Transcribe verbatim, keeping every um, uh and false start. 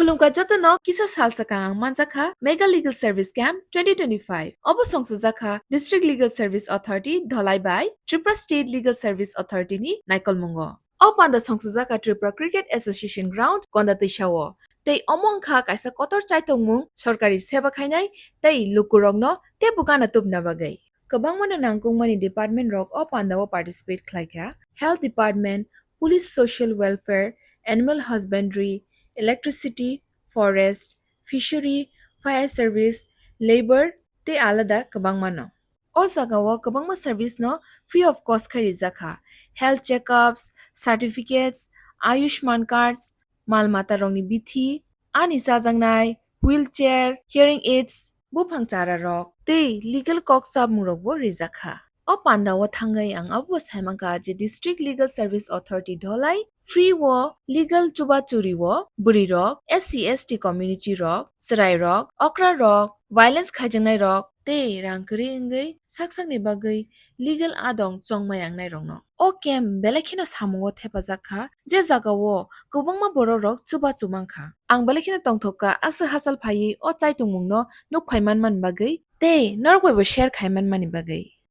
Khulumkha jotono kisa sal swkang ang manjakha Mega Legal Service Camp twenty twenty-five. Obo songsojakha District Legal Service Authority Dholai bai Tripura State Legal Service Authority ni naikolmungo. O panda songsojakha Tripura Cricket Association Ground Konda Twisao. Tei omo wngkha kaisa kotor chaitongmung, sorkari seba khainai tei lukurokno teibo gana tubna bagwi. Kwbangmano nangkukmani department rok o pandao participate khlaikha. Health Department, Police Social Welfare, Animal Husbandry, Electricity, Forest, Fishery, Fire Service, Labour tei alada kwbangmano. O jagao kwbangma service no free of cost khai rijakha. Health checkups, certificates, Ayushman cards, mal matarokni bithi, ani chajaknai, wheelchair, hearing aids, buphang chararok tei legal kok chapmungrokbo rijakha. O pandao thangwi ang abobo saimankha je District Legal Service Authority Dholai free o legal chubachurio bwrwirok, S C S T community rok, chwrairok, okrarok, violence khaijaknairok tei rang kwrwi wngwi sak sakni bagwi legal adong chongmai ang nairokno. O camp belai kheno samungo thepajak kha, je jagao kwbangma bororok chubachu mankha. Ang belai kheno tongthok kha aswk hachal phaiwi o chaitongmungno nuk phai manmani bagwi tei norok baibo share khai manmani bagwi.